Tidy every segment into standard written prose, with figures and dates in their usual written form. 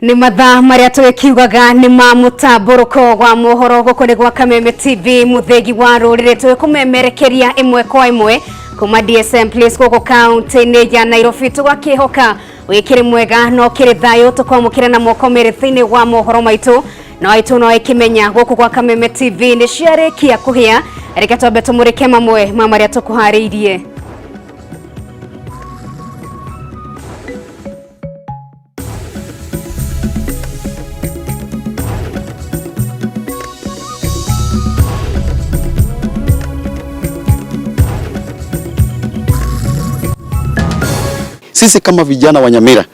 Nĩ mathaa marĩa tũgĩkiugaga nĩ ma mũtambũrũko wa mohoro gũkũ nĩ gwa Kameme TV, mũthĩgi wa rũrĩrĩ, tũgĩkũmemerekeria ĩmwe kwa ĩmwe kuma DSM Place gũkũ kaunti-inĩ ya Nairobi. Tũgakĩhoka wĩkĩrĩ mwega no kĩrĩ thayũ, tũkwamũkĩra na moko merĩ thĩinĩ wa mohoro maitũ no aitũ no ĩkĩmenya gũkũ gwa Kameme TV nĩ ciarĩkia kũhĩa. Reke twambe tũmũrĩke mamwe ma marĩa tũkũharĩirie. Sisi kama vijana wa Nyamira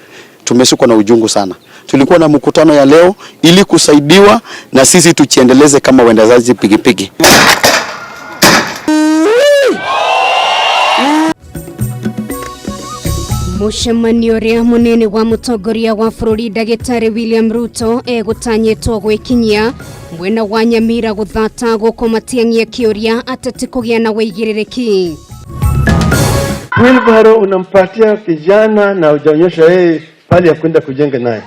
tumeshikwa na ujungu sana. Tulikuwa na mkutano ya leo ili kusaidiwa na sisi tuchiendeleze kama waendeshaji pikipiki. Mũcemanio ũrĩa mũnene wa mũtongoria wa bũrũri ndagĩtarĩ William Ruto egũtanyĩtwo gwĩkinyia mwena wa Nyamira gũthata gũkũ Matiang'i akĩũria ateti kũgĩa na wĩigĩrĩrĩki. Wheelbarrow unampatia kijana na hujaonyesha yeye pale ya kwenda kujenga naye.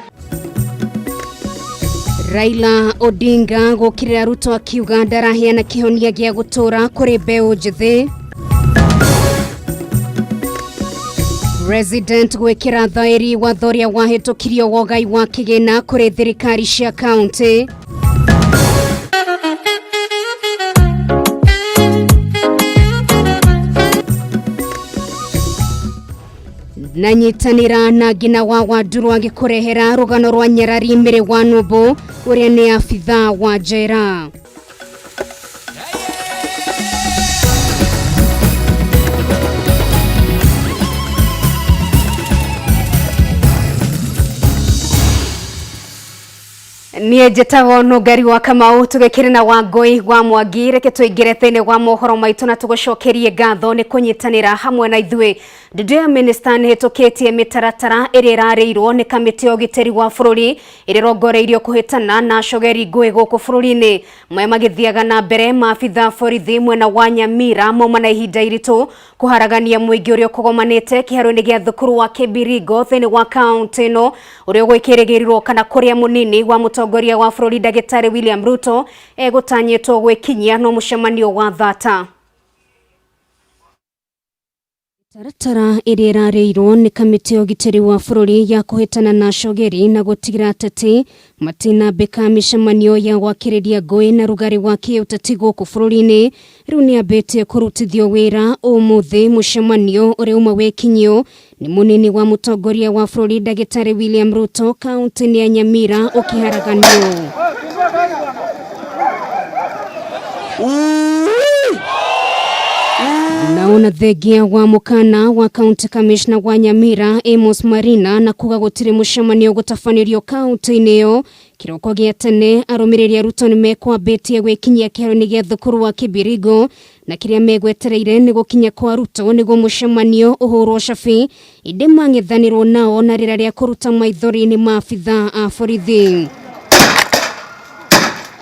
Raila Odinga gũkĩrĩra Ruto akiuga ndaraheana kĩhonia gĩa gũtũũra kũrĩ mbeũ njĩthĩ. President gwĩkĩra thaĩri watho ũrĩa wahĩtũkirio wa ũgai wa kĩgĩna kũrĩ thirikari cia kaunti. Na nyitanĩra na Ngina wa Wanduru agĩkũrehera rũgano rwa nyarari Mĩrĩ wa Nũmbũ ũrĩa nĩ abithaa wa njera. Niĩ njĩtagwo Nũngari wa Kamau, tũgĩkĩrĩ na Wangũi wa Mwangi. Reke tũingĩre thĩinĩ wa mohoro maitũ na tũgũcokerie ngatho nĩ kũnyitanĩra hamwe na ithuĩ. Ndundu ya minista nĩ hĩtũkĩtie mĩtaratara ĩrĩa ĩrarĩirwo nĩ kamĩtĩ ya ũgitĩri wa bũrũri ĩrĩa ĩrongoreirio kũhĩtana na acogeri ngũĩ gũkũ bũrũri-inĩ. Maya magĩthiaga na mbere, maabitha borithi mwena wa Nyamira mauma na ihinda iritũ kũharagania mũingĩ ũrĩa ũkũgomanĩte kĩharo-inĩ gĩa thukuru wa Kĩbiringo thĩinĩ wa kaunti ĩno, ũrĩa ũgwĩkĩrĩgĩrĩrwo kana kũrĩa mũnini wa mũtongoria wa bũrũri ndagĩtarĩ William Ruto egũtanyĩtwo gwĩkinyia no mũcemanio wa thata. Mĩtaratara ĩrĩa ĩrarĩirwo nĩ kamĩtĩ ya ũgitĩri wa bũrũri ya kũhĩtana na acogeri na gũtigĩra ateti matinambĩka mĩcemanio ya gwakĩrĩria ngũĩ na rugarĩ wa kĩũteti gũkũ bũrũri-inĩ rĩu nĩambĩtie kũrutithio wĩra ũmũthĩ. Mũcemanio ũrĩa uma wĩkinyio nĩ mũnini wa mũtongoria wa bũrũri ndagĩtarĩ William Ruto kaunti-inĩ ya Nyamira ũkĩharaganio. Naona thengia wa mũkana wa county commissioner wa Nyamira Amos Marina na kuga gũtirĩ mũcemanio gũtabanĩrio kaunti-inĩ ĩyo. Kĩroko gĩa tene arũmĩrĩri a Ruto nĩmekwambĩtie gwĩkinyia kĩharo-inĩ gĩa thukuru wa Kĩbiringo na kĩrĩa megwetereire nĩ gũkinya kwa Ruto nĩguo mũcemanio ũhũrwo cabi, ĩndĩ mang'ethanĩrwo nao na rĩera rĩa kũruta maithori nĩ maabithaa a borithi.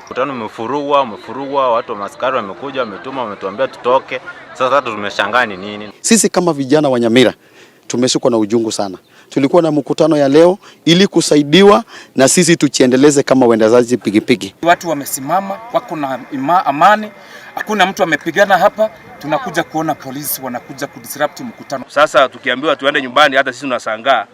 Mkutano umefurugwa, umefurugwa, watu wa maskari wamekuja, wametuma, wametuambia tutoke. Sasa hata tumeshangaa ni nini. Sisi kama vijana wa Nyamira tumeshikwa na ujungu sana. Tulikuwa na mkutano ya leo ili kusaidiwa na sisi tuchiendeleze kama waendeshaji pikipiki. Watu wamesimama, wako na amani, hakuna mtu amepigana hapa. Tunakuja kuona polisi wanakuja kudisrupt mkutano. Sasa tukiambiwa tuende nyumbani, hata sisi tunashangaa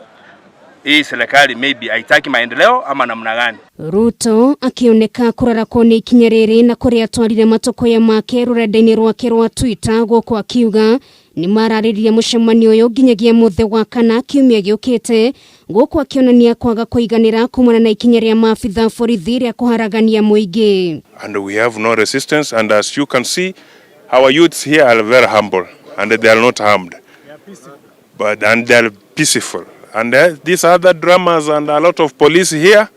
hii serikali maybe haitaki maendeleo ama namna gani. Ruto akioneka kũrarakwo nĩ ikinya rĩrĩ na kũrĩa atwarire matokoya make rũrenda-inĩ rwake rwa Twitter gũkũ akiuga nĩ mararĩrĩria mũcemanio ũyũ nginyagia mũthĩ wa kana kiumia gĩũkĩte, gũkũ akĩonania kwaga kũiganĩra kumana na ikinya rĩa maabitha borithi rĩa kũharagania mũingĩ. And we have no resistance, and as you can see, our youths here are very humble and they are not harmed, but and they are peaceful. And these other dramas and a lot of police here,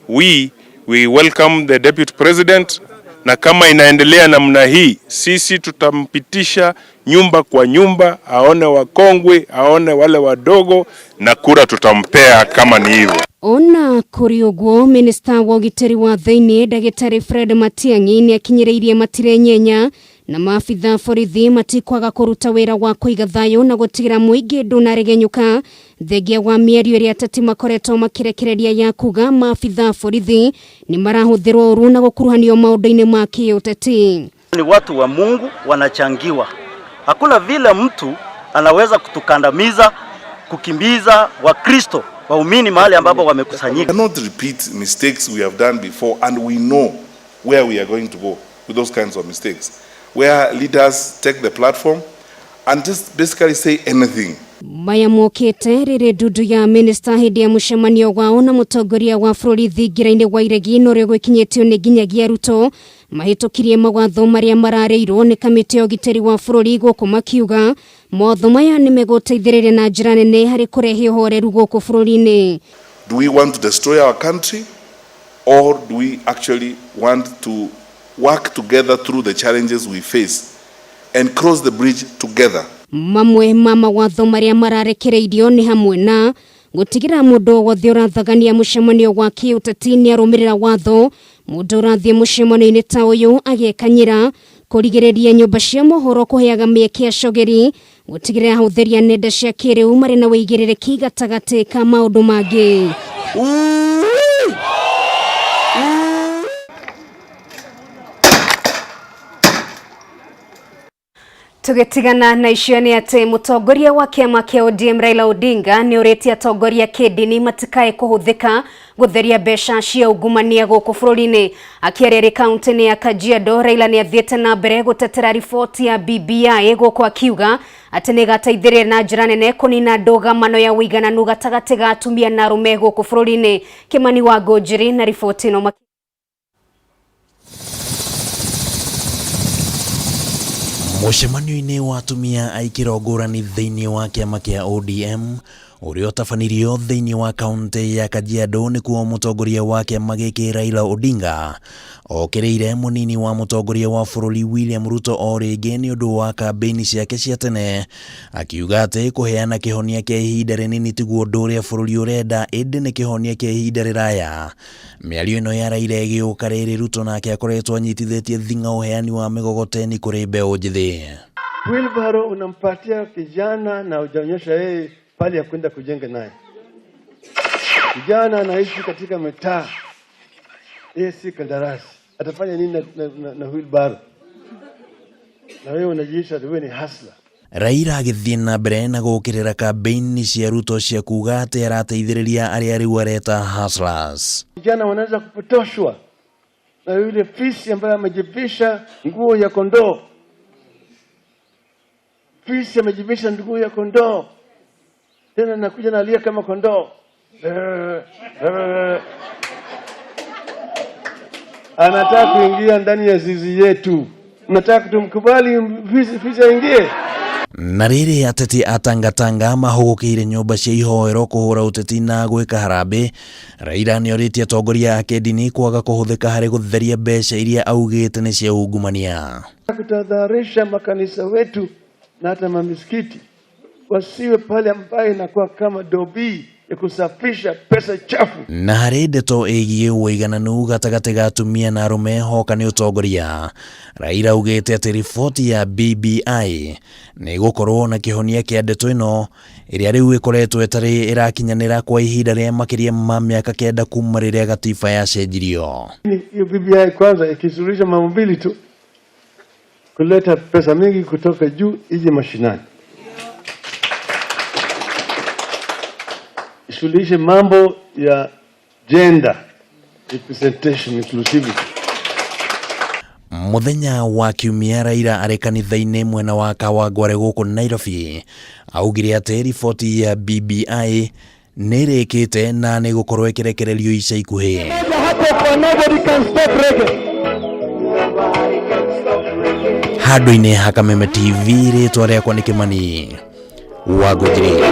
we welcome the deputy president, na kama inaendelea namna hii, sisi tutampitisha nyumba kwa nyumba, aone wakongwe, aone wale wadogo, na kura tutampea kama ni hivyo. Ona kũrĩ ũguo, minista wa ũgitĩri wa thĩinĩ ndagĩtarĩ Fred Matiang'i nĩ akinyĩrĩirie Matire Nyenya na Na maabitha borithi matikwaga kũruta wĩra wa kũiga thayũ na gũtigĩra mũingĩ ndũnaregenyũka thengia wa mĩario ĩrĩa ateti makoretwo makĩrekereria ya kuga maabitha borithi nĩ marahũthĩrwo ũru na gũkuruhanio maũndũ-inĩ ma kĩũteti. Ni watu wa Mungu wanachangiwa. Hakuna vile mtu anaweza kutukandamiza, kukimbiza Wakristo waumini mahali ambapo wamekusanyika. Cannot repeat mistakes we have done before, and we know where we are going to go with those kinds of mistakes, where leaders take the platform and just basically say anything. Maya mokĩte rĩrĩ ndundu ya minista hĩndĩ ya mũcemanio wao na mũtongoria wa bũrũri thingira-inĩ wa iregi na ũrĩa gwĩkinyĩtio nĩ nginyagia Ruto mahĩtũkirie mawatho marĩa mararĩirwo nĩ kamĩtĩ ya ũgitĩri wa bũrũri gũkũ makiuga mawatho maya nĩ megũteithĩrĩria na njĩra nene harĩ kũrehe ũhoreru gũkũ bũrũri-inĩ. Do we want to destroy our country, or do we actually want to work together through the challenges we face and cross the bridge together? Mamwe ma mawatho marĩa mararekereirio nĩ hamwe na gũtigĩra mũndũ wothe ũrathagania mũcemanio wa kĩũteti nĩ arũmĩrĩra watho, mũndũ ũrathiĩ mũcemanio-inĩ ta ũyũ agekanyĩra, kũrigĩrĩria nyũmba cia mohoro kũheaga mĩeke acogeri, gũtigĩrĩra ahũthĩri a nenda cia kĩrĩu marĩ na wĩigĩrĩrĩki gatagatĩ ka maũndũ mangĩ. Tũgĩtigana na icio nĩ atĩ mũtongoria wa kĩama kĩa ODM Raila Odinga nĩ ũrĩtie atongoria kĩndini matikae kũhũthĩka gũtheria mbeca cia ungumania gũkũ bũrũri-inĩ. Akĩaria arĩ kaunti-inĩ ya Kajiado, Raila nĩ athiĩte na mbere gũtetera riboti ya BBI gũkũ akiuga atĩ nĩ ĩgateithĩrĩria na njĩra nene kũnina ndũgamano ya ũigananu gatagatĩ ga atumia na arũme gũkũ bũrũri-inĩ. Kĩmani wa Ngũnjiri na riboti ĩno. Mũcemanio-inĩ wa atumia a ikĩro ngũrani thĩinĩ wa kĩama kĩa ODM ũrĩa ũtabanirio thĩinĩ wa kaunti ya Kajiado nĩkuo mũtongoria wa kĩama gĩkĩ Raila Odinga okĩrĩire mũnini wa mũtongoria wa bũrũri William Ruto o rĩngĩ nĩ ũndũ wa kambĩini ciake cia tene, akiuga atĩ kũheana kĩhonia kĩa ihinda rĩnini tiguo ũndũ ũrĩa bũrũri ũrenda ĩndĩ nĩ kĩhonia kĩa ihinda rĩraya. Mĩario ĩno ya Raila ĩgĩũka rĩrĩ Ruto nake akoretwo anyitithĩtie thing'a ũheani wa mĩgogoteni kũrĩ mbeũ njĩthĩ. Wheelbarrow unampatia kijana na hujaonyesha yeye pale ya kwenda kujenga naye. Kijana anaishi katika mitaa, yeye si kandarasi, atafanya nini na wheelbarrow? Na wewe unajiita wewe ni hustler. Raila agĩthiĩ na mbere na gũkĩrĩra kambĩini cia Ruto cia kuga atĩ arateithĩrĩria arĩa rĩu areta hustlers. Vijana wanaweza kupotoshwa na yule fisi ambaye amejivisha nguo ya kondoo. Fisi amejivisha nguo ya kondoo, tena nakuja nalia kama kondoo. Anataka kuingia ndani ya zizi yetu. Nataka tumkubali fisi, fisi aingie. Na rĩrĩ ateti a Tangatanga mahũgũkĩire nyũmba cia ihoero kũhũra ũteti na gwĩka harambĩ, Raila nĩorĩtie atongoria a kĩndini kwaga kũhũthĩka harĩ gũtheria mbeca iria augĩte nĩ cia ungumania. Kutahadharisha makanisa wetu na hata mamisikiti wasiwe pale ambayo inakuwa kama dobi ya kusafisha pesa chafu. Na harĩ ndeto ĩgiĩ ũigananu gatagatĩ ga atumia na arũme hoka nĩ ũtongoria, Raila augĩte atĩ riboti ya BBI nĩ ĩgũkorwo na kĩhonia kĩa ndeto ĩno ĩrĩa rĩu ĩkoretwo ĩtarĩ ĩrakinyanĩra kwa ihinda rĩa makĩria ma mĩaka 9 kuma rĩrĩa gatiba yacenjirio. Hiyo BBI kwanza ikisuluhisha mambo mbili tu, kuleta pesa mingi kutoka juu ije mashinani, isuluhishe mambo ya gender representation inclusivity. Mũthenya wa kiumia Raila arĩ kanitha-inĩ mwena wa Kawangware gũkũ Nairobi augire atĩ riboti ya BBI nĩ ĩrĩkĩte na nĩ ĩgũkorwo ĩkĩrekererio ica ikuhĩ. Handũ-inĩ ha Kameme TV, rĩtwa rĩakwa nĩ Kĩmani wa Ngũnjiri.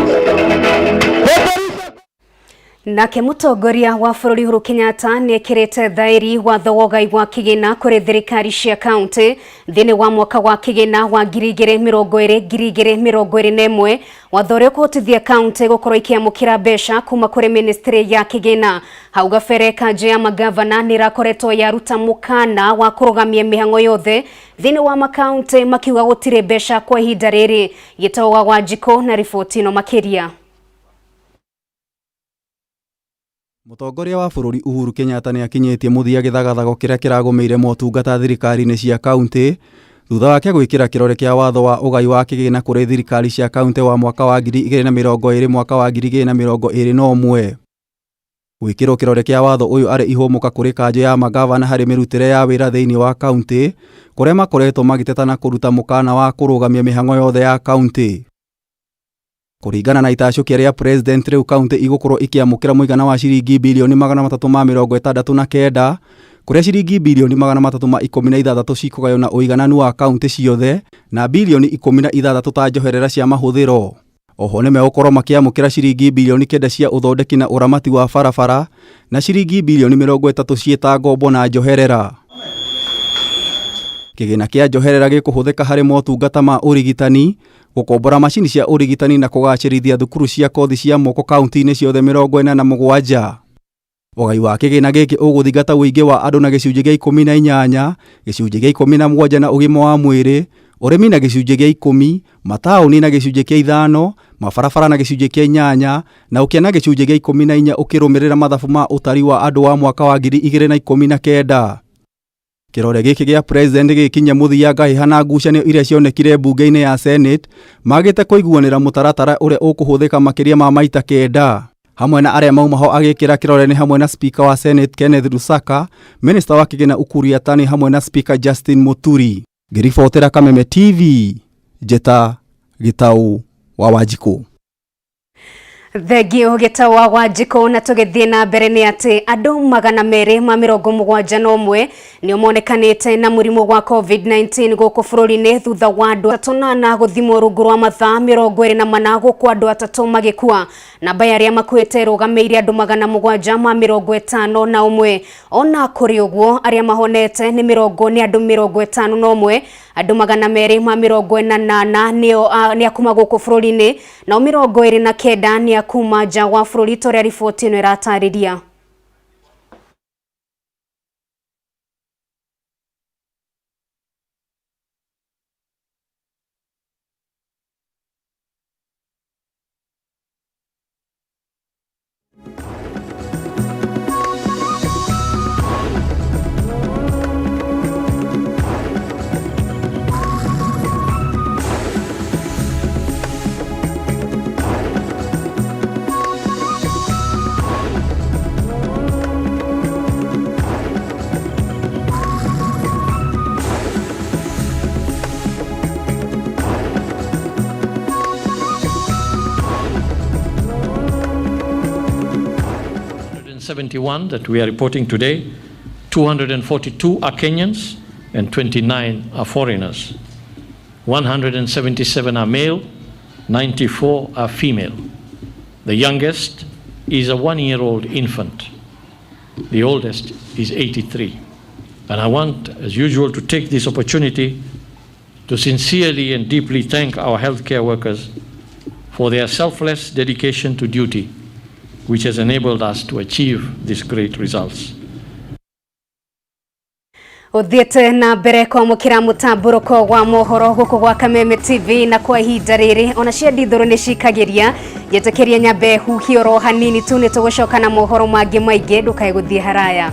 Nake mũtongoria wa bũrũri Uhuru Kenyatta nĩekĩrĩte thaĩri watho wa ũgai wa kĩgĩna kũrĩ thirikari cia kaunti thĩinĩ wa mwaka wa kĩgĩna wa 2020 2021, watho ũrĩa ũkũhotithia kaunti gũkorwo ikĩamũkĩra mbeca kuma kũrĩ ministry ya kĩgĩna. Hau gabere kanjũ ya magavana nĩĩrakoretwo yaruta mũkana wa kũrũgamia mĩhang'o yothe thĩinĩ wa makaunti, makiuga gũtirĩ mbeca kwa ihinda rĩrĩ. Gĩtau wa Wanjikũ na riboti ĩno makĩria. Mũtongoria wa bũrũri Uhuru Kenyatta nĩ akinyĩtie mũthia gĩthagathago kĩrĩa kĩragũmĩire motungata thirikari-inĩ cia kaunti thutha wake gwĩkĩra kĩrore kĩa watho wa ũgai wa kĩgĩna kũrĩ thirikari cia kaunti wa mwaka wa 2020 mwaka wa 2021. Gwĩkĩrwo kĩrore kĩa watho ũyũ arĩ ihũmũka kũrĩ kanjũ ya magavana harĩ mĩrutĩre ya wĩra thĩinĩ wa kaunti kũrĩa makoretwo magĩteta na kũruta mũkana wa kũrũgamia mĩhang'o yothe ya kaunti. Kũringana na itacũkia rĩa president, rĩu kaunti igũkorwo ikĩamũkĩra mũigana wa ciringi bilioni 369, kũrĩa ciringi bilioni 316 cikũgaywo na ũigananu wa kaunti ciothe na bilioni 16 ta njoherera cia mahũthĩro. Oho nĩmegũkorwo makĩamũkĩra ciringi bilioni 9 cia ũthondeki na ũramati wa barabara na ciringi bilioni 30 ciĩta ngombo na njoherera. Kĩgĩna kĩa njoherera gĩkũhũthĩka harĩ motungata ma ũrigitani, gũkombora macini cia ũrigitani na kũgacĩrithia thukuru cia kothi cia moko kaunti-inĩ ciothe 47. Ũgai wa kĩgĩna gĩkĩ ũgũthingata ũingĩ wa andũ na gĩcunjĩ gĩa 18, gĩcunjĩ gĩa 17 na ũgima wa mwĩrĩ, ũrĩmi na gĩcunjĩ gĩa 10, mataũni na gĩcunjĩ kĩa 5, mabarabara na gĩcunjĩ kĩa 8 na ũkĩa na gĩcunjĩ gĩa 14 ũkĩrũmĩrĩra mathabu ma ũtari wa andũ wa mwaka wa 2019. Kĩrore gĩkĩ gĩa president gĩgĩkinya mũthia ngahĩha na ngucanio iria cionekire mbunge-inĩ ya Senate magĩte kũiguanĩra mũtaratara ũrĩa ũkũhũthĩka makĩria ma maita 9. Hamwe na arĩa mauma ho agĩkĩra kĩrore nĩ hamwe na Speaker wa Senate Kenneth Lusaka, Minister wa Kĩgĩna Ukur Yatani hamwe na Speaker Justin Muturi. Ngĩribotera Kameme TV, Njeta Gĩtau wa Wanjikũ. Thengio Gĩtau wa Wanjikũ. Na tũgĩthiĩ na mbere nĩ atĩ andũ 271 nĩo monekanĩte na mũrimũ wa COVID-19 gũkũ bũrũri-inĩ thutha wa andũ 34 gũthimwo rungu rwa mathaa 24 gũkũ andũ 3 magĩkua. Namba ya arĩa makuĩte ĩrũgamĩire andũ 751. Ona kũrĩ ũguo arĩa mahonete nĩ andũ 51, andũ 248 nĩ akuma gũkũ bũrũri-inĩ nao 29 nĩ akuma nja wa bũrũri, ta ũrĩa riboti ĩno ĩratarĩria. That we are reporting today, 242 are Kenyans and 29 are foreigners. 177 are male, 94 are female. The youngest is a 1-year-old infant. The oldest is 83. And I want, as usual, to take this opportunity to sincerely and deeply thank our healthcare workers for their selfless dedication to duty, which has enabled us to achieve these great results. Uthiete na mbere kwamũkĩra mũtambũrũko wa mohoro gũkũ gwa Kameme TV, na kwa ihinda rĩrĩ ona cia ndithũrũ nĩ cikagĩria. Njĩtĩkĩria nyambe huhie oro hanini tu, nĩ tũgũcoka na mohoro mangĩ maingĩ, ndũkae gũthiĩ haraya.